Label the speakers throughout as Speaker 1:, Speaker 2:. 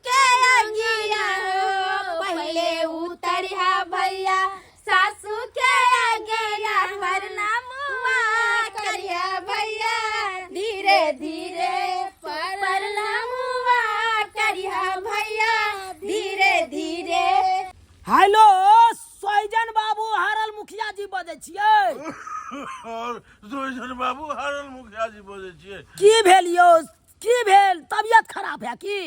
Speaker 1: के अंगिया हो पहले उतरिहा भैया सासू के अंगिया प्रणामुआ करिहा भैया धीरे धीरे प्रणामुआ करिहा भैया धीरे धीरे।
Speaker 2: हेलो सोइजन बाबू, हारल मुखिया जी बजै छियै?
Speaker 3: और सोइजन बाबू, हारल मुखिया जी बजै छियै।
Speaker 2: की भेल यौ, की भेल? तबियत खराब है की?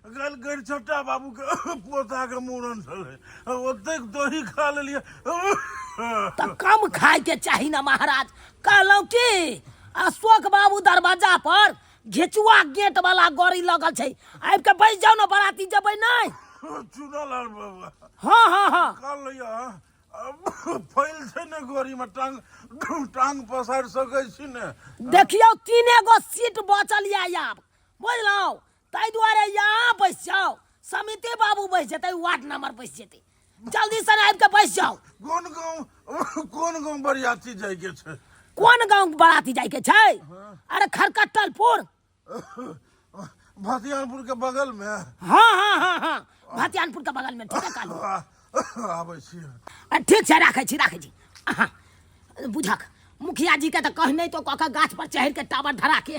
Speaker 3: कल गैरछट्टा बाबू के पोता के मूड़न छलै, ओतेक दही खा लेलियै।
Speaker 2: तऽ कम खाय के चाही ना महाराज। कहलहुँ की, अशोक बाबू दरवाजा पर घिचुआ गेट वाला गाड़ी लगल छै, आबि के बैस जाउ ने, बराती जेबै नहि?
Speaker 3: चुनालाल बाबा।
Speaker 2: हाँ हाँ हाँ।
Speaker 3: कहलियै फैल छै ने, गाड़ी में टांग टांग पसारि सकै छी ने?
Speaker 2: देखियौ, तीने गो सीट बचल यऽ आब, बुझलहुँ? ताहि दुआरे यहाँ बैस जाउ, समिति बाबू बैस जेतै, वार्ड नंबर बैस जेतै। जल्दी से आबि के बैस जाउ।
Speaker 3: कोन गाँव, कोन गाँव बरियाती जाइके छै?
Speaker 2: कोन गाँव बराती जाइके छै? अरे खरकट्टलपुर।
Speaker 3: भतियानपुर के बगल में?
Speaker 2: हाँ हाँ हाँ हाँ, भतियानपुर के बगल में। ठीक है, कालू
Speaker 3: आबै छी।
Speaker 2: ठीक छै, राखै छी, राखै छी। अहाँ बुझक, मुखिया जी के तऽ कहने तो कऽ के गाछ पर चढ़ि के टावर धरा के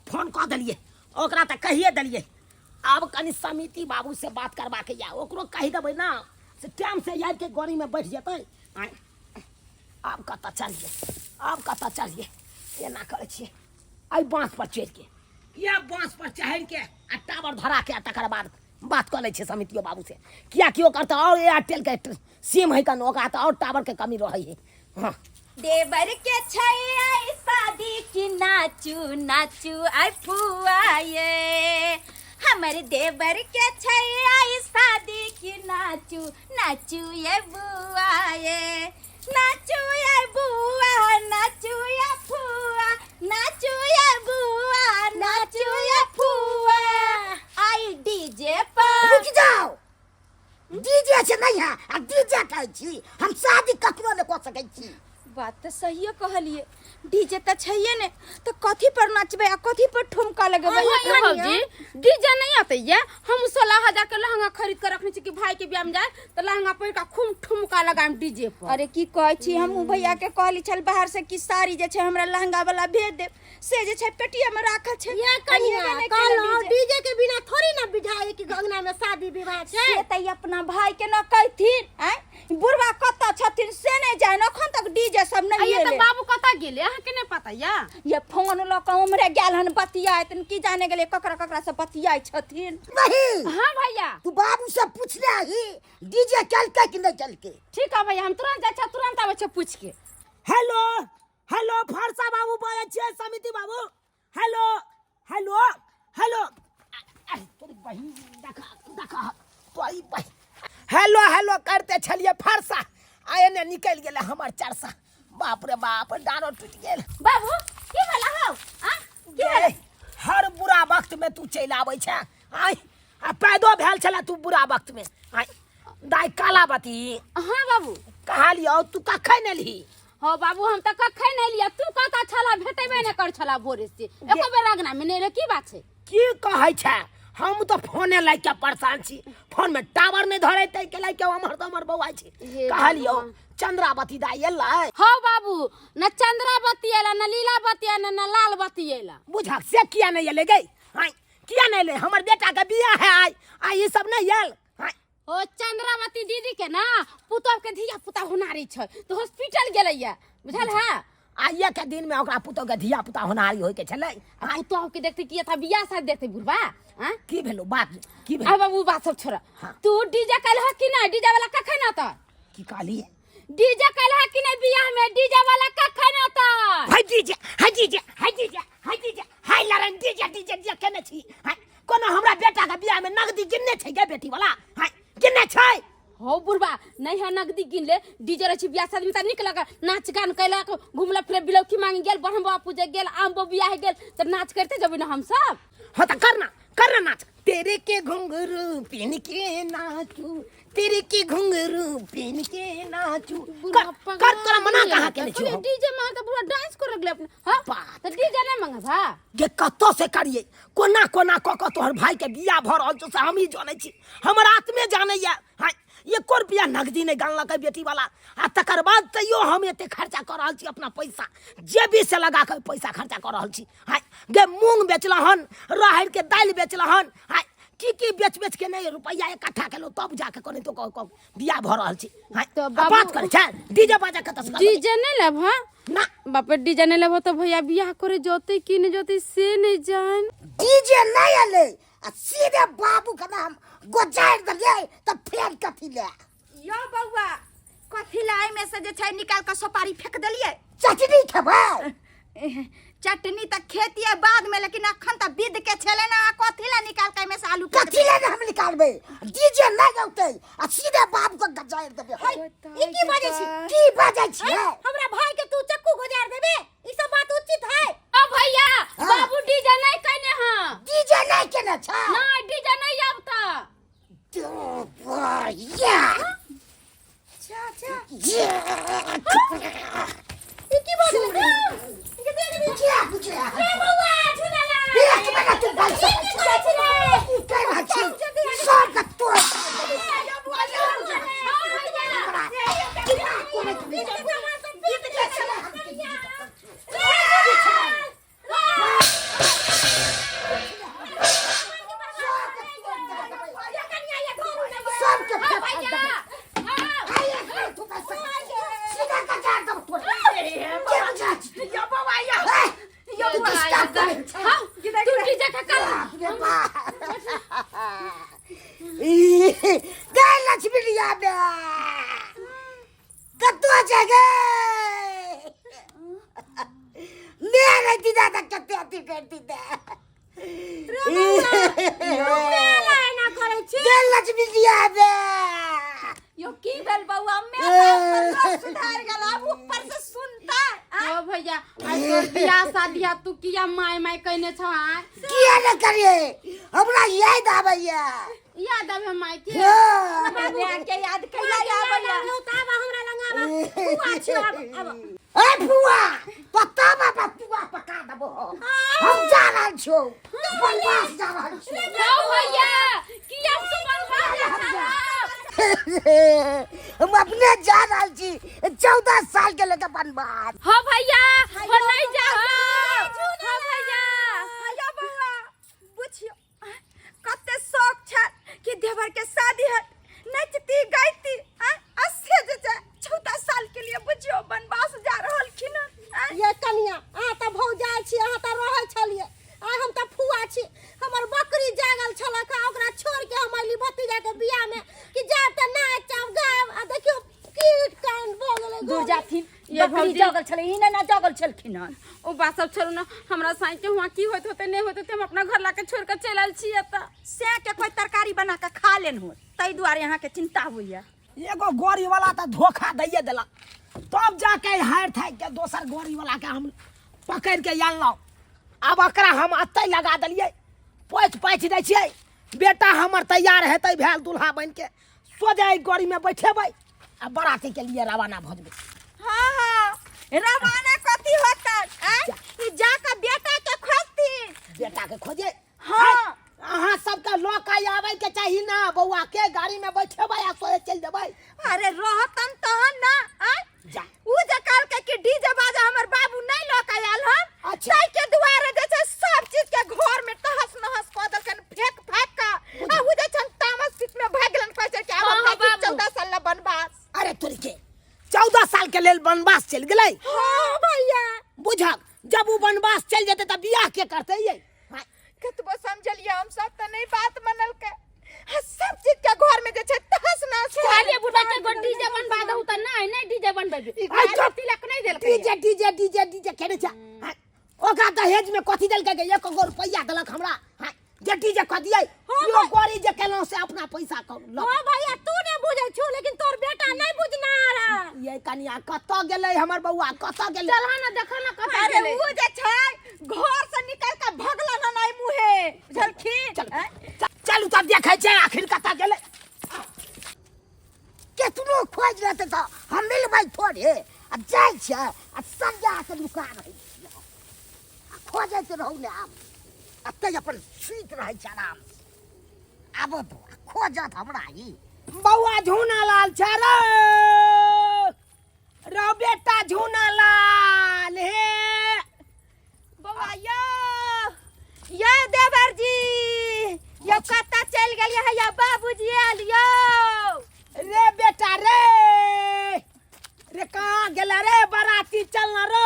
Speaker 2: फोन कऽ देलियै, ओकरा तऽ कहिए देलियै। आब कनि समिति बाबू से बात करबाके या ओकरो कहि देबै ना से टाइम से आबि के गाड़ी में बैठ जेतै। आँय, आब कतऽ चलियै, आब कतऽ चलियै? एना करै छियै, एहि बाँस पर चढ़ि के, इएह बाँस पर चढ़ि के आ टावर धरा के आ तकर बाद बात कऽ लै छियै समितियो बाबू से, कियाकि ओकर तऽ आओर एयरटेल के सिम है कन, ओकरा तऽ आओर टावर के कमी रहै है। हाँ।
Speaker 1: देवर के छै आई शादी की नाचू नाचू आई फुआ ये, हमर देवर के छै आई शादी की नाचू नाचू ये बुआ ये, नाचू ये बुआ, नाचू ये फुआ, नाचू ये बुआ, नाचू ये फुआ आई डीजे पर।
Speaker 2: रुक जाओ, डीजे से नहीं है आ डीजे कहै छी, हम शादी ककरो नहि कऽ सकै छी।
Speaker 1: बात तऽ सहिए कहलिए, डीजे तऽ छैहे ने, तऽ कथी पर नाचबै आ कथी पर ठुमका लगेबै?
Speaker 4: अहाँ भौजी, डीजे नहीं आते ये? हम 16,000 के लहंगा खरीद कर रखने छी कि भाई के ब्याह में जाए तो लहंगा पहिर के खूब ठुमका लगाएम डीजे पर।
Speaker 1: अरे की कहै छी, हमहूँ भैया के कहली छल बाहर से कि साड़ी जे छै हमरा लहंगा वाला भेज देब, से जे छै पेटिया में राखल छै।
Speaker 5: ये कनिया,
Speaker 1: अनिएबे नहि केलै।
Speaker 5: कहलहुँ
Speaker 1: डीजे
Speaker 5: डीजे के बिना थोड़ी ना बिझाए कि अंगना में शादी विवाह छै।
Speaker 1: से तऽ ई अपना भाई के न कहथिन। आँय, बुढ़वा कतऽ छथिन से नहि जान, अखन तक डीजे सब नहि
Speaker 4: आइए तऽ
Speaker 1: एलै।
Speaker 4: बाबू कतऽ गेलै, अहाँके नहि पता या?
Speaker 1: ये फोन लऽ कऽ उम्हरे गेल हन बतियाइत, की जाने गेलै ककरा ककरा से बतियाइ छथिन।
Speaker 2: नहीं।
Speaker 4: हाँ भैया।
Speaker 2: तू बाबू से पूछले ही डीजे चलते कि नहीं चलते?
Speaker 4: ठीक है भैया, हम तुरंत जाइ छी, तुरंत आबै छी पूछ के।
Speaker 2: हेलो हेलो, फरसा बाबू बोलै छियै? समिति बाबू, हेलो हेलो हेलो, तोरी बहिन, देखा देखा तोरी बहिन। हेलो हेलो करते छलियै फरसा आ एने निकलि गेलै हमर चरसा। बाप रे बाप, डाँड़ो टूटि गेल।
Speaker 4: बाबू, की भेला हौ? आ की भेल?
Speaker 2: गे, हर बुरा वक्त में तू चलि आबै छै। आय आ पैदो भेल छला तू बुरा वक्त में। आय दाइ कालावती।
Speaker 4: हाँ बाबू।
Speaker 2: कहलियौ तू कखन एलही?
Speaker 4: हो बाबू, हम तऽ कखन एलियै, तू कतऽ छला? भेटेबे नहि कर छला भोरे से, एको बेर अंगना में नहि रहे, की बात छै?
Speaker 2: की कहै छै, हम तऽ फोने लए के परेशान छी, फोन में टावर नहि धरे, ताहि के लए के उम्हर तऽ उम्हर बौआइ छी।
Speaker 4: हे
Speaker 2: कहलियौ
Speaker 4: भगवान।
Speaker 2: चंद्रावती दाइ एलै?
Speaker 4: हौ बाबू, न चंद्रावती एला, न लीलावती एला, न लालवती एला।
Speaker 2: बुझक से किया नहि एलै गै? आँय, किया नहि एलै? हमर बेटा के बियाह है आइ, आ ई सब नहि आयल? आँय।
Speaker 4: ओ चंद्रावती दीदी के ना पुतोह के धिया पुता होनारी छै तऽ हॉस्पिटल गेलैया, बुझल है?
Speaker 2: आइए के दिन में ओकरा पुतोह के धिया पुता होनारी होय के छलै?
Speaker 4: आ पुतोह के देखते की था बियाह शादी देखते बुढ़बा? आँ?
Speaker 2: की भेलो बात, की भेलो?
Speaker 4: आ बाबू, बात सब छोड़।
Speaker 2: हाँ।
Speaker 4: तू डीजे कल कि नहीं? डीजे वाला कखन आता?
Speaker 2: की कहली?
Speaker 4: डीजे कल कि नहीं? बियाह में डीजे वाला कखन आता?
Speaker 2: हाय डीजे, हाय डीजे, हाय डीजे, हाय डीजे, हाय लड़न डीजे डीजे डीजे केने छी? हाय, कोनो हमरा बेटा के बियाह में नगदी गिनने छै गे बेटी वाला? हाय, गिनने छै?
Speaker 4: हो बुढ़बा नहीं है नगदी गिन ले डीजे रहे छी बियाह शादी में त निक लगा नाच गान कैलक घुमला फिर बिलौकी मांगे गेल ब्रह्म बाबा पूजे गेल आम बो बियाह गेल त नाच करते जब ना हम सब।
Speaker 2: हाँ तो करना करना नाच। तेरे के घुंघरू पहन के नाचू, तेरे के घुंघरू पहन के नाचू। कर कर तोरा मना कहाँ केने छियौ?
Speaker 4: डीजे मांग त बुढ़ा डांस कर लगले अपने। हां
Speaker 2: बात।
Speaker 4: त डीजे नहीं मांगे भा
Speaker 2: गे कतौ से करिए कोना कोना क क तोहर भाई के बियाह भ रहल छौ से हमही जानै छी, हमर आत्मे जानैया। हाँ एको रुपया नगदी नहि गनलकै बेटी वाला, आ तकर बाद तैयो हम एते खर्चा कऽ रहल छी, अपना पैसा जेबी से लगा कऽ पैसा खर्चा कऽ रहल छी। हाँ गे मूंग बेचलहन, राहड़ि के दालि बेचलहन, हाँ की की बेच बेच के नहि रुपया इकट्ठा केलहुँ तब जाके कनि तो कऽ कऽ बियाह भऽ रहल छी। हाँ
Speaker 4: तऽ
Speaker 2: आ
Speaker 4: बाबू-
Speaker 2: बात करै छै डीजे बाजा कतऽ से करबै?
Speaker 4: डीजे नहीं लेब? हाँ
Speaker 2: ना
Speaker 4: बाप रे डीजे नहीं लेब तो भैया बियाह करे जोते कि नहीं जोते से नहीं जान।
Speaker 5: डीजे नहीं एलै आ सीधे बाबू के नाम गोजारि देलियै तऽ फेर कथी ले?
Speaker 1: यो बौआ कथी ला एहिमे से जे छै निकाल कऽ सोपारी फेंक देलियै?
Speaker 5: चटनी खेबै?
Speaker 1: चटनी तऽ खेतियै बाद में, लेकिन अखन तऽ विध के छेलै ना, कथी ला निकाल के एहिमे से आलू फेंक
Speaker 5: कथी ले हम निकालबै? डीजे नहीं औतै आ सीधे बाबू के गजारि देबै।
Speaker 1: है, ई की बाजै छी?
Speaker 5: की बाजै छी?
Speaker 1: हमरा भाई के तू चक्कू गुजार देबे? ई सब बात उचित है?
Speaker 4: ओ भैया
Speaker 5: हाँ।
Speaker 4: बाबू डीजे नहीं कहने। हाँ
Speaker 5: डीजे नहीं केने छै?
Speaker 4: नहीं डीजे नहीं आवता।
Speaker 5: या
Speaker 1: अच्छा
Speaker 5: ये
Speaker 1: ई की बाजै छी?
Speaker 5: बुझिया बुझिया
Speaker 1: ए बौआ झुलाला
Speaker 5: एक मिनट तू भाई
Speaker 1: ई की करै छी रे?
Speaker 5: की कर रहल छी? सब के तोड़ सबके फेंक देबै। आइ एक मिनट तू भाई सीधा गजार देब तोड़। के बुझा छी? ए, तू डिस्टर्ब करै छै।
Speaker 4: तू डीजे के कर।
Speaker 5: बाप रे बाप। ई, गै लक्ष्मी लिया बे कतौ छै गे? मेरे दीदा तक कते अथी कर दीदा गै लक्ष्मी लिया बे।
Speaker 1: यो की भेल बौआ? मैं तो सुधार गेल, अब ऊपर से सुनता।
Speaker 4: ओ भैया आइ तोर बियाह शादी है तू किया माय माय कहने छौ? आइ
Speaker 5: किया ने करिए, हमरा याद आबैया।
Speaker 4: याद आबे माय के?
Speaker 5: हाँ।
Speaker 1: बाबू के याद कैला आबैया?
Speaker 5: ए फुआ पत्ता बाबा पुआ पका देबो, हम जा रहल छियौ बनवास जा रहल छियौ।
Speaker 4: ओ भैया किया तू बनवा जा छौ?
Speaker 5: हम अपने जा रहल छी 14 साल के लेके बनवास।
Speaker 4: हो भैया हो नहीं जा हो। हो भैया
Speaker 1: हेलो बौआ बुझियो कते शौक छै कि देवर के शादी है नचती गायती आ से जे छै 14 साल के लिए बुझियो वनवास जा रहल खिन।
Speaker 5: ये कनिया अहाँ तऽ भौजाइ छी, अहाँ तऽ रहै छलियै, आइ हम तऽ फुआ छी। हमर बकरी जागल छलक आ ओकरा छोड़ के हम अयली भतीजा के बियाह में कि जायब तऽ नाचब गायब, आ देखियौ की कांड भऽ गेलै।
Speaker 1: दूर जाथिन
Speaker 4: ये
Speaker 1: बकरी
Speaker 4: भौजी।
Speaker 1: जगल छलै ई ने जगल छलखिन हन।
Speaker 4: ओ बात सब छोड़ू ना, हमरा साई के हुआ की होइत होते नहीं होइत होते, हम अपना घर लाके छोड़ के चलि आयल छी एतऽ।
Speaker 1: से के कोई तरकारी बना के खा लेन हो ताहि दुआरे अहाँके चिंता होइया।
Speaker 2: एगो गोरी वाला तऽ धोखा दैये देलक, तब जाके हारि थाकि के दोसर गोरी वाला के हम पकड़ि के आनलहुँ। आब ओकरा हम एतै लगा देलियै, पोछि पाछि दै छियै। बेटा हमर तैयार हेतै भेल दुल्हा बनि के सोझे एहि गोरी में बैठेबै आ बराती के लिए रवाना भऽ जेबै।
Speaker 1: हाँ हाँ रवाना कथी होतै? आँय? ई जाके बेटा के खोजथिन।
Speaker 2: बेटा के खोजे?
Speaker 1: हाँ।
Speaker 2: अहाँ सबके लऽ के आबै के चाही ना, बौआ के गाड़ी में बैठेबै आ सोझे चलि जेबै।
Speaker 1: अरे रहतन तहन ना। आँय?
Speaker 2: जा।
Speaker 1: उ जे कहलकै कि डीजे बाजा हमर बाबू नहीं लऽ के आयल हन।
Speaker 2: अच्छा।
Speaker 1: ताहि के दुआरे जे छै सब चीज के घर में तहस नहस कऽ देलकन फेंक फाक के, आ उ जे छन तामस पित में भागि गेलन, कहै छै कि आब
Speaker 4: हाँ,
Speaker 1: हम
Speaker 4: हाँ,
Speaker 1: जाइ छी
Speaker 4: बाबू।
Speaker 1: 14 साल ला वनवास।
Speaker 2: अरे तोरी के 14 साल के लेल वनवास चलि गेलै?
Speaker 1: हाँ भैया।
Speaker 2: बुझक जब उ वनवास चलि जेतै तऽ बियाह के करतै ये? हाँ।
Speaker 1: कतबो समझलियै हम सब तऽ नहीं बात मनलकै, आ सब चीज के घर में जे छै तहस नहस कऽ
Speaker 4: खाली बुढ़ा के एगो डीजे बनवा दहु तऽ नहीं नहीं डीजे बनबेबे।
Speaker 2: आइ चुप।
Speaker 4: तिलक नहीं देलकै।
Speaker 2: डीजे डीजे डीजे डीजे केने छै? हाँ, ओकरा दहेज में कथी देलकै गे? एक गो रुपैआ देलक हमरा? हाँ, जे डीजे कऽ दियै यो गौरी जे केलहुँ से अपना पैसा कऽ लऽ।
Speaker 5: हाँ भैया तू नहीं बुझै छौ, लेकिन
Speaker 2: कनिया कतऽ गेलै हमर बौआ कतऽ गेलै
Speaker 4: चल ना देखो ना कतऽ
Speaker 1: अरे
Speaker 4: गेलै
Speaker 1: ऊ जे छै घर से निकल के भगला ना नहीं मुहे बुझलखिन
Speaker 2: चल चलू तब देखै छै आखिर कतऽ गेलै
Speaker 6: केतनो खोजि लेतै तऽ हम मिलबै थोड़े आ जाइ छियै आ सब जगहसँ नुका रहै छियै आ खोजैत रहू ने आब एतहि अपन सुति रहै छै आरामसँ आबऽ दो आ खोजत हमरा ई
Speaker 2: बौआ झूना लाल छै रे रौ बेटा झूना लाल हे
Speaker 1: बौआ यो यो देवर जी यो कतऽ चलि गेलियै हैया बाबूजी आयल यो
Speaker 2: रे बेटा रे रे कहाँ गेला रे बराती चल ना रो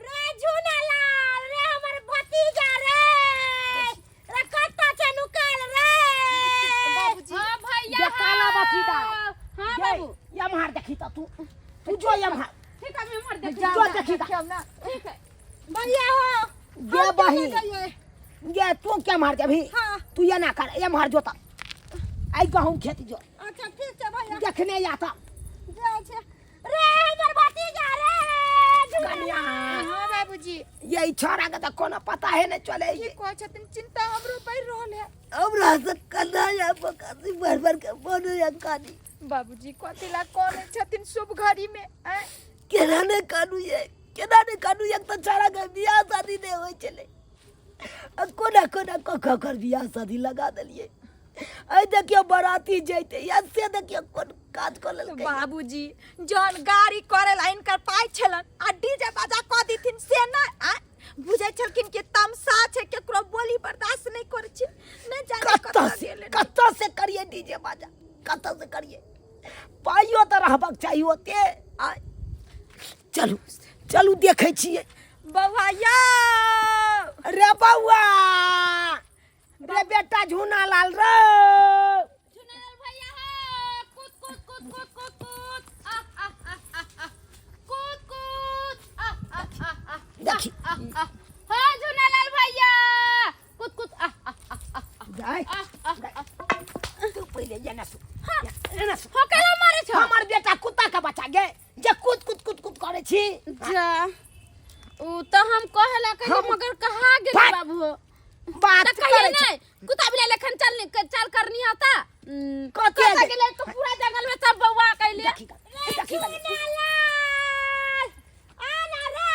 Speaker 5: रे झूनालाल रे हमर भतीजा रे रे कतऽ छै नुकाल रे
Speaker 1: बाबूजी
Speaker 4: हाँ भैया
Speaker 2: ये काला बतीदा
Speaker 4: हाँ बाबू
Speaker 2: यमहार देखी त तू तू जो यमहार
Speaker 4: ठीक है हम देख
Speaker 2: जो देखी त
Speaker 4: ठीक है
Speaker 5: भैया हो
Speaker 2: गे बहिन गे तू क्या मार अभी
Speaker 5: हाँ।
Speaker 2: तू ये ना कर ये मार जोता आई गहूं खेत जो
Speaker 5: अच्छा ठीक छै भैया
Speaker 2: देखने आता
Speaker 5: जाइ छै रे हमर भतीजा रे
Speaker 2: कन्या
Speaker 1: हाँ बाबूजी
Speaker 2: ये छोरा के तो कोनो पता है नहीं चले
Speaker 1: की कहै छथिन चिंता हमरो पड़ि रहल है
Speaker 6: हमरा से कन्हा या बकासी भर भर के बोलो या कानी
Speaker 1: बाबूजी कथी ला कहने छथिन शुभ घड़ी में आँय?
Speaker 6: केना ने कानू ये केना ने कानू एक तऽ छाड़ा के बियाह शादी नहि होइ छलै आ कोना कोना कऽ कऽ ओकर बियाह शादी लगा देलियै आइ देखियौ बराती जैते या से देखियौ कोन काज कऽ लेलकै
Speaker 1: बाबूजी जहन गाड़ी करे ला इनकर पाइ छलन आ डीजे बाजा कऽ देथिन से नहि आँय? बुझै छलखिन कि तमसा छै केकरो बोली बर्दाश्त नहि करै छै नहि जाने
Speaker 2: कतऽ
Speaker 1: कतऽ
Speaker 2: से
Speaker 1: गेलै
Speaker 2: कतऽ से करियै डीजे बाजा कतऽ से करियै पाइयो तऽ रहबाक चाही ओते आय चलू चलू देखै छियै
Speaker 1: बौआ यौ
Speaker 2: रे बौआ रे बेटा झूना लाल रे
Speaker 4: झुनालाल भैया हो कूद कूद कूद कूद कूद कूद आ आ आ आ आ कूद कूद आ आ आ आ
Speaker 2: देखी
Speaker 4: आ हाँ झुनालाल भैया कूद कूद आ आ आ
Speaker 2: जाय
Speaker 4: आ आ
Speaker 2: तू पहिले एना सु एना सु
Speaker 4: हो केला मारे छो
Speaker 2: हमर बेटा कुत्ता के बचा गे जे कूद कूद कूद कूद करे छी
Speaker 4: जा उ तो हम कहेला कहे
Speaker 2: हम-
Speaker 4: मगर कहा गेल
Speaker 2: बात-
Speaker 4: बाबू हो
Speaker 2: बात
Speaker 4: त कहिए
Speaker 2: करे छी
Speaker 4: नहीं कुत्ता बिलाई लेखन चल चल करनी आता
Speaker 2: कथी
Speaker 4: कता
Speaker 2: है?
Speaker 4: गेले तो पूरा जंगल में सब बौआ कैले
Speaker 2: देखी गा, देखी गा।
Speaker 5: झूनालाल आना रे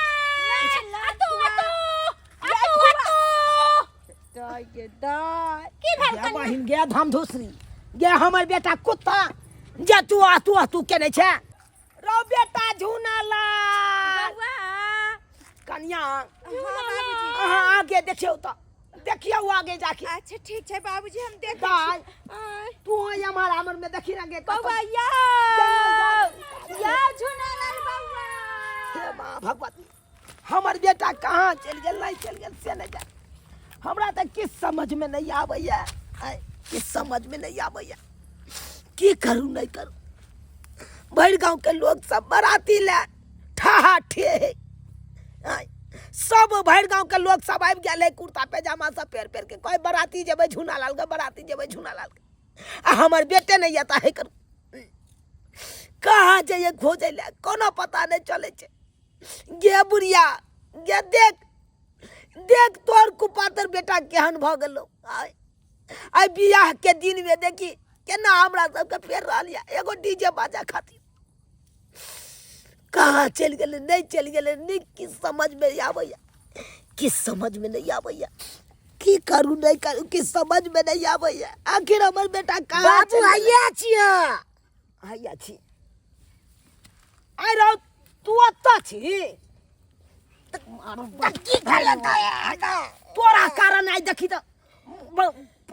Speaker 4: अतु अतु अतु अतु
Speaker 1: दाय गे दाय
Speaker 5: की भेल
Speaker 2: गे
Speaker 5: कन्या
Speaker 2: बहिन गे धाम धोसरी गे हमर बेटा कुत्ता जे तू आ तू आ तू केने छै रौ बेटा झूना लाल
Speaker 1: बौआ
Speaker 2: कन्या
Speaker 1: हाँ बाबूजी
Speaker 2: अहाँ आगे देखियौ तऽ देखियौ आगे जाके
Speaker 1: अच्छा ठीक छै बाबूजी हम देखै
Speaker 2: दाय
Speaker 1: छी आँय।
Speaker 2: तू हमार हमर में देखी ना गे
Speaker 1: बौआ यौ यौ झुनालाल बौआ
Speaker 2: हे माँ भगवती हमर बेटा कहाँ चलि गेल नहि चलि गेल से नहि जान हमरा तऽ किछु समझमे नहि आबैए आँय, किछु समझमे नहि आबैए की करू नहि करू भरि गाँवके लोक सब बराती लए ठहा ठे आँय, सब भरि गाँवके लोक सब आबि गेल है कुर्ता पैजामा सब पहिर पहिर के कहै बराती जेबै झूना लालके बराती जेबै झूना लालके आ हमर बेटे नहि एता है करू कहाँ जइए खोजै लए कोनो पता नहि चलै छै गे बुढ़िया गे देख देख तोहर कुपातर बेटा केहन भऽ गेलौ आइ आइ बियाहके दिनमे देखी केना हमरा सबके फेर रहल यऽ एगो डीजे बाजा खातिर कहाँ चलि गेलै नहि चलि गेलै नहि किछु समझमे आबैए किछु समझमे नहि आबैए की करू नहि करू किछु समझमे नहि आबैए आखिर हमर बेटा कहाँ
Speaker 6: बाबू
Speaker 2: चलि गेलै?
Speaker 6: हैया छियै
Speaker 2: हैया छी आइ रौ तू ओतऽ छी
Speaker 6: तऽ की भेलै तऽ
Speaker 2: तोरा कारण आइ देखी तऽ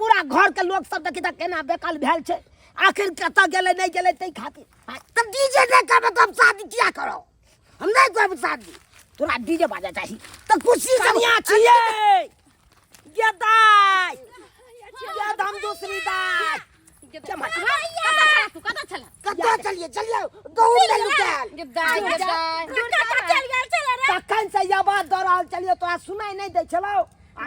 Speaker 2: पूरा घर के लोग सब देखी तऽ केना बेकल भेल छै आखिर कतऽ गेलै नहि गेलै ताहि खातिर
Speaker 6: तऽ डीजे नहि करबै तऽ हम शादी किया करब हम नहि करब शादी
Speaker 2: तोरा डीजे बाजा चाही
Speaker 6: तऽ खुशी से
Speaker 2: कनिया छियै गे दाइ गे दाम दूसरी दाइ
Speaker 4: कतऽ छला तू कतऽ छला
Speaker 6: कतऽ चलिए चलिए गहूम नहि लुकायल
Speaker 4: गे दाइ गे दाइ
Speaker 5: कतऽ चलि गेल छलै रे
Speaker 2: तखन से आवाज दऽ रहल छलियै तोरा सुनाइ नहि दै छलौ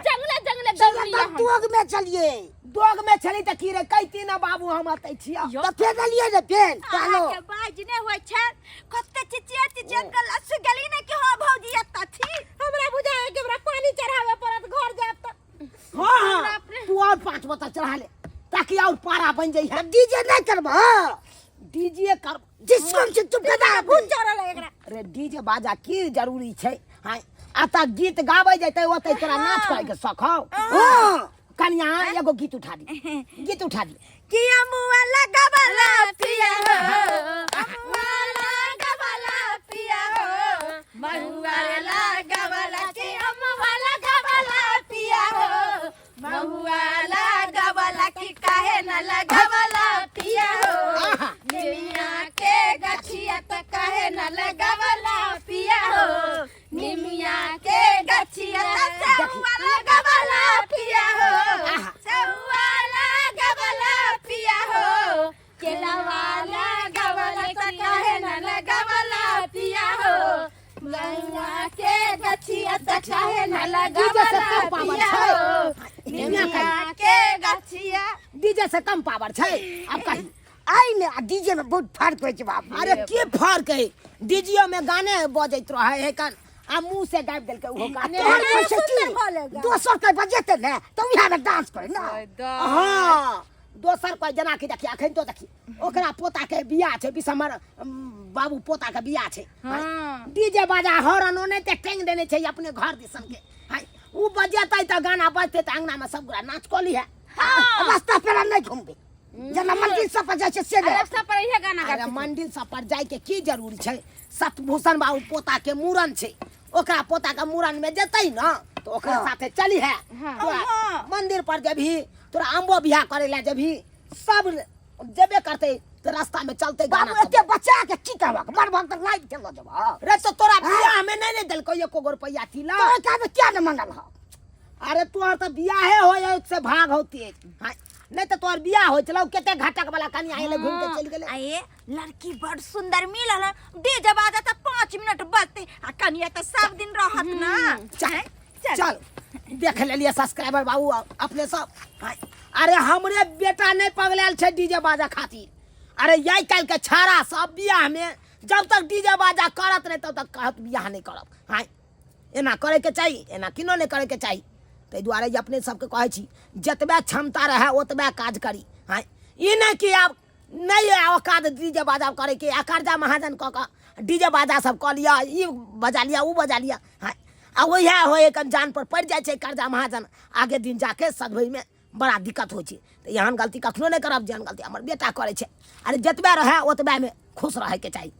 Speaker 4: जंगले जंगले
Speaker 6: चलिए
Speaker 4: दौड़लियै
Speaker 6: तब
Speaker 4: हम
Speaker 6: टोग में चलिए
Speaker 2: दोग में छली त की रे कहती ना बाबू हम अतै छिया।
Speaker 6: तऽ फेर देलियै ने पेन कहलो।
Speaker 1: अहाँके बाज नहि होइ छै, कते चिचिया चिचिया गला सुख गेली ने कि हाँ भौजी एतऽ छी।
Speaker 5: हमरा बुझाय कि हमरा पानी चढ़ावे पड़त घर जायब तऽ।
Speaker 2: हाँ हाँ, तू और 5 बोतल चढ़ा ले ताकि और पारा बन जाई है।
Speaker 6: डीजे नहीं करब?
Speaker 2: डीजे कर
Speaker 6: जिसको से चुप कर दा।
Speaker 5: भूत चढ़ल है एकरा।
Speaker 2: अरे डीजे बाजा की जरूरी छै? हाँ, आ गीत गाबै जैते ओते तोरा नाच करे के शौक हौ।
Speaker 6: हाँ।
Speaker 2: कनिया एगो गीत उठा दी, गीत उठा दी।
Speaker 1: कि अमुआ लगावला पिया हो, अमुआ लगावला पिया हो, महुआ लगावला, कि अमुआ लगावला पिया हो, महुआ लगावला, कि काहे न लगावला पिया हो, निमिया के गछिया त काहे न लगावला पिया हो, निमिया के गछिया त सहुआ लगावला पिया हो, सहुआ लगावला पिया हो, केलावा लगावला त काहे न लगावला पिया हो, महुआ के गछिया त काहे न
Speaker 2: डीजे से
Speaker 1: लगावला
Speaker 2: कम पावर
Speaker 1: पिया
Speaker 2: छै।
Speaker 1: हो, निमिया के गछिया।
Speaker 2: डीजे से कम पावर छै। अब कही
Speaker 6: आई ने आ डीजे में बहुत फर्क होइ छै बाप।
Speaker 2: अरे की फर्क है? डीजियो में गाने बजैत रहे है कन आ मुंह से गाबि देलकै ओहो गाने।
Speaker 6: तोहर कहै छै
Speaker 5: सुंदर
Speaker 6: की
Speaker 5: भऽ लेगा।
Speaker 6: दोसर कोइ बजेतै ने तऽ उएह में डांस करे ना।
Speaker 2: हाँ, दोसर कोइ जेना कि देखी अखन तो देखी ओकरा पोता के बियाह छै, बिसमर बाबू पोता के बियाह छै। डीजे बाजा हॉर्न ओने ते टांग देने छै अपने घर दिसन के। हाय, उ बजेतै तऽ गाना बजतै तऽ अंगना में सब गोरा नाच कऽ लीहे।
Speaker 6: रास्ता पेरा नहीं घूमबे, जेना मंदिर सब पर जाइ छै से नहि।
Speaker 4: रास्ता पर इहे गाना
Speaker 2: अरे
Speaker 4: गाबै।
Speaker 2: मंदिर सब पर जाय के की जरूरी छै? सतभूषण बाबू पोता के मूड़न छै, ओकरा पोता के मूड़न में जेतै न तो ओकरा साथे चली है। तोरा मंदिर पर जेबही, तोरा अम्बो बियाह करे ला जेबही, सब जेबे करते तो रास्ता में चलते गाना।
Speaker 6: बाबू एते बचा के की करबक? मरबक तऽ लाइट के लऽ जेबह।
Speaker 2: रे तो तोरा बियाह में नहीं ने देलको एको गो रुपैया तिला?
Speaker 6: तोरा काहे क्या ने मंगल ह?
Speaker 2: अरे तोहर तो बियाहे हो जाए से भाग हो तेज। हाँ, नहीं तो तोहर बियाह हो चलो केते घाटक वाला कनिया आइले घूम के चल गेले।
Speaker 1: आये लड़की बड़ सुंदर मिलल है, डीजे बाजा त 5 मिनट बजते आ कनिया त सब दिन रहत ना।
Speaker 2: चल चल देख लेलिए सब्सक्राइबर बाबू अपने सब। हाँ, अरे हमरे बेटा नहीं पगलायल छै डीजे बाजा खातिर। अरे यही काल्हि के छाड़ा सब बियाह में जब तक डीजे बाजा करत नहीं तब तक कहत बियाह नहीं करब। हाँ, एना करे के चाही, एना किनो नहीं करे के चाही। ताहि दुआरे जे अपने सबके कहै छी जतबे क्षमता रहे ओतबे काज करी। हाँ, ई नहीं कि आब नहीं औकात डीजे बाजा करे के आ कर्जा महाजन कऽ कऽ डीजे बाजा सब कऽ लिअ, ई बजा लिअ, उ बजा लिअ। हाँ, आ वएह होइ कन जान पर पड़ि जाइ छै कर्जा महाजन, आगे दिन जाके सधबैमे बड़ा दिक्कत होइ छै। तऽ एहन गलती कखनो नहि करब जेहन गलती हमर बेटा करै छै। अरे जतबे रहए ओतबेमे खुश रहैके चाही।